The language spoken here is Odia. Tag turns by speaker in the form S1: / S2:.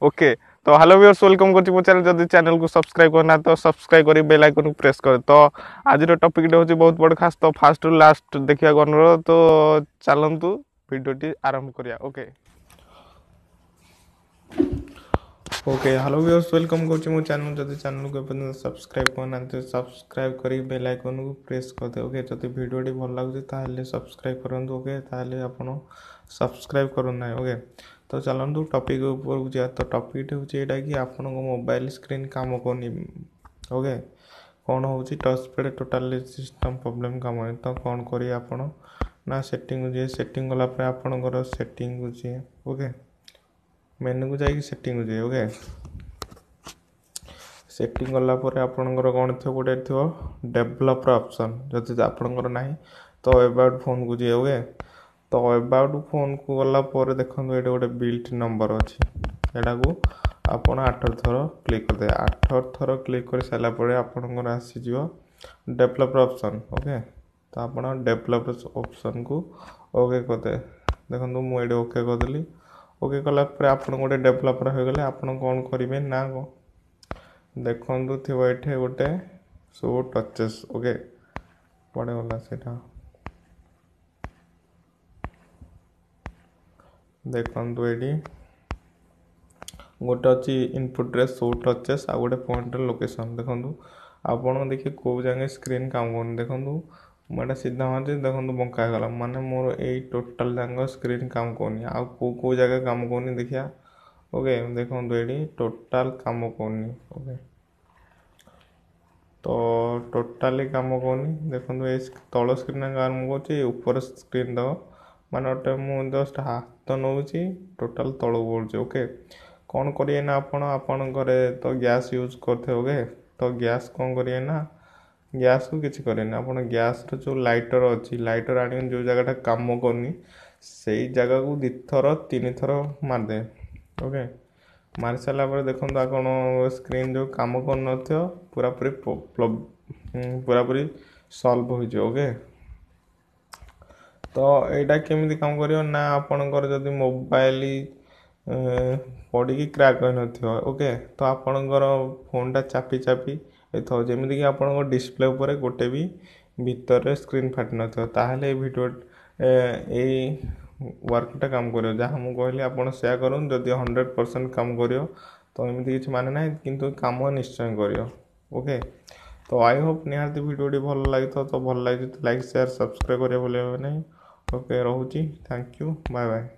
S1: ଓକେ, ତ ହ୍ୟାଲୋ ଭିଉଅର୍ସ, welcome କରୁଛି ମୋ ଚ୍ୟାନେଲ୍। ଯଦି ଚ୍ୟାନେଲକୁ ସବସ୍କ୍ରାଇବ୍ କରିନା ତ ସବସ୍କ୍ରାଇବ୍ କରି ବେଲ୍ ଆଇକନ୍କୁ ପ୍ରେସ୍ କରେ। ତ ଆଜିର ଟପିକ୍ଟି ହେଉଛି ବହୁତ ବଡ଼ ଖାସ୍, ତ ଫାଷ୍ଟରୁ ଲାଷ୍ଟ ଦେଖିବାକୁ ଅନୁରୋଧ। ତ ଚାଲନ୍ତୁ ଭିଡ଼ିଓଟି ଆରମ୍ଭ କରିବା। Okay okay, hello viewers, welcome କରୁଛି ମୋ ଚ୍ୟାନେଲ୍। ଯଦି ଚ୍ୟାନେଲକୁ ଏପର୍ଯ୍ୟନ୍ତ ସବସ୍କ୍ରାଇବ୍ କରିନାହାନ୍ତି, ସବସ୍କ୍ରାଇବ୍ କରି ବେଲ୍ ଆଇକନ୍କୁ ପ୍ରେସ୍ କରିଦେବେ। ଓକେ, ଯଦି ଭିଡ଼ିଓଟି ଭଲ ଲାଗୁଛି ତାହେଲେ ସବସ୍କ୍ରାଇବ୍ କରନ୍ତୁ। ଓକେ, ତାହେଲେ ଆପଣ ସବସ୍କ୍ରାଇବ୍ କରନ୍ତୁ ନାହିଁ। ଓକେ, ତ ଚାଲନ୍ତୁ ଟପିକ୍ ଉପରକୁ ଯିବା। ତ ଟପିକ୍ଟି ହେଉଛି ଏଇଟା କି ଆପଣଙ୍କ ମୋବାଇଲ ସ୍କ୍ରିନ୍ କାମ କରୁନି। ଓକେ, କ'ଣ ହେଉଛି? Touch pad totally system problem କାମ କରୁନି। ତ କ'ଣ କରିବେ ଆପଣ ନା ସେଟିଂକୁ ଯିବେ। ସେଟିଂ ଗଲା ପରେ ଆପଣଙ୍କର ସେଟିଂକୁ ଯିବେ। ଓକେ, ମେନୁକୁ ଯାଇକି ସେଟିଂକୁ ଯିବେ। ଓକେ, ସେଟିଂ ଗଲା ପରେ ଆପଣଙ୍କର କ'ଣ ଥିବ? ଗୋଟେ ଥିବ ଡେଭଲପର ଅପସନ୍। ଯଦି ଆପଣଙ୍କର ନାହିଁ ତ ଏବାଉଟ୍ ଫୋନ୍କୁ ଯିବେ। ଓକେ, ତ ଏବାଉଟ୍ ଫୋନ୍କୁ ଗଲା ପରେ ଦେଖନ୍ତୁ ଏଇଠି ଗୋଟେ ବିଲ୍ଟ ନମ୍ବର ଅଛି, ଏଟାକୁ ଆପଣ 8 ଥର କ୍ଲିକ୍ କରିଦେବେ। 8 ଥର କ୍ଲିକ୍ କରି ସାରିଲା ପରେ ଆପଣଙ୍କର ଆସିଯିବ ଡେଭଲପର ଅପସନ୍। ଓକେ, ତ ଆପଣ ଡେଭଲପର ଅପସନ୍କୁ ଓକେ କରିଦେବେ। ଦେଖନ୍ତୁ, ମୁଁ ଏଇଠି ଓକେ କରିଦେଲି। ଓକେ କଲା ପରେ ଆପଣ ଗୋଟେ ଡେଭଲପର ହୋଇଗଲେ। ଆପଣ କ'ଣ କରିବେ ନା ଦେଖନ୍ତୁ, ଥିବ ଏଠି ଗୋଟେ ସୋ ଟଚେସ୍। ଓକେ, କୁଆଡ଼େ ଗଲା ସେଇଟା? ଦେଖନ୍ତୁ, ଏଇଠି ଗୋଟେ ଅଛି ଇନପୁଟ୍ରେ ସୋ ଟଚେସ୍ ଆଉ ଗୋଟେ ପଏଣ୍ଟର ଲୋକେସନ୍। ଦେଖନ୍ତୁ, ଆପଣ ଦେଖିବେ କେଉଁ ଯାକେ ସ୍କ୍ରିନ୍ କାମ କରୁନି। ଦେଖନ୍ତୁ, ମୁଁ ଏଇଟା ସିଧା ମାରୁଛି, ଦେଖନ୍ତୁ ବଙ୍କା ହେଇଗଲା, ମାନେ ମୋର ଏଇ ଟୋଟାଲ୍ ଯାକ ସ୍କ୍ରିନ୍ କାମ କରୁନି। ଆଉ କେଉଁ କେଉଁ ଜାଗା କାମ କରୁନି ଦେଖିବା। ଓକେ, ଦେଖନ୍ତୁ, ଏଇଠି ଟୋଟାଲ୍ କାମ କରୁନି। ଓକେ, ତ ଟୋଟାଲି କାମ କରୁନି। ଦେଖନ୍ତୁ, ଏଇ ତଳ ସ୍କ୍ରିନ୍ କାମ କରୁଛି, ଉପର ସ୍କ୍ରିନ୍ ଦେବ ମାନେ ଗୋଟେ ମୁଁ ଜଷ୍ଟ ହାତ ନେଉଛି, ଟୋଟାଲ୍ ତଳକୁ ପଡ଼ୁଛି। ଓକେ, କ'ଣ କରିବେ ନା ଆପଣ ଆପଣଙ୍କ ଘରେ ତ ଗ୍ୟାସ୍ ୟୁଜ୍ କରିଥିବେ। ଓକେ, ତ ଗ୍ୟାସ୍ କ'ଣ କରିବେ ନା ଗ୍ୟାସ୍କୁ କିଛି କରିବେନି, ଆପଣ ଗ୍ୟାସ୍ର ଯେଉଁ ଲାଇଟର୍ ଅଛି, ଲାଇଟର୍ ଆଣିକି ଯେଉଁ ଜାଗାଟା କାମ କରୁନି ସେଇ ଜାଗାକୁ 2ଥର 3ଥର ମାରିଦେବେ। ଓକେ, ମାରି ସାରିଲା ପରେ ଦେଖନ୍ତୁ ଆପଣ ସ୍କ୍ରିନ୍ ଯେଉଁ କାମ କରୁନଥିବ ପୁରାପୁରି ସଲ୍ଭ ହୋଇଯିବ। ଓକେ, ତ ଏଇଟା କେମିତି କାମ କରିବ ନା ଆପଣଙ୍କର ଯଦି ମୋବାଇଲ ପଡ଼ିକି କ୍ରାକ୍ ହୋଇନଥିବ, ଓକେ, ତ ଆପଣଙ୍କର ଫୋନ୍ଟା ଚାପି ଚାପି ହେଇଥିବ, ଯେମିତିକି ଆପଣଙ୍କ ଡିସପ୍ଲେ ଉପରେ ଗୋଟେ ବି ଭିତରେ ସ୍କ୍ରିନ୍ ଫାଟି ନଥିବ, ତାହେଲେ ଏଇ ଭିଡ଼ିଓ ଏଇ ୱାର୍କଟା କାମ କରିବ। ଯାହା ମୁଁ କହିଲି ଆପଣ ସେୟା କରନ୍ତୁ। ଯଦି 100% କାମ କରିବ ତ ଏମିତି କିଛି ମାନେ ନାହିଁ, କିନ୍ତୁ କାମ ନିଶ୍ଚୟ କରିବ। ଓକେ, ତ I Hope ନିହାତି ଭିଡ଼ିଓଟି ଭଲ ଲାଗିଥିବ। ତ ଭଲ ଲାଗିଛି ଲାଇକ୍, ସେୟାର, ସବସ୍କ୍ରାଇବ୍ କରିବା ଭୁଲିବେ ନାହିଁ। ଓକେ, ରହୁଛି। Thank you, bye bye.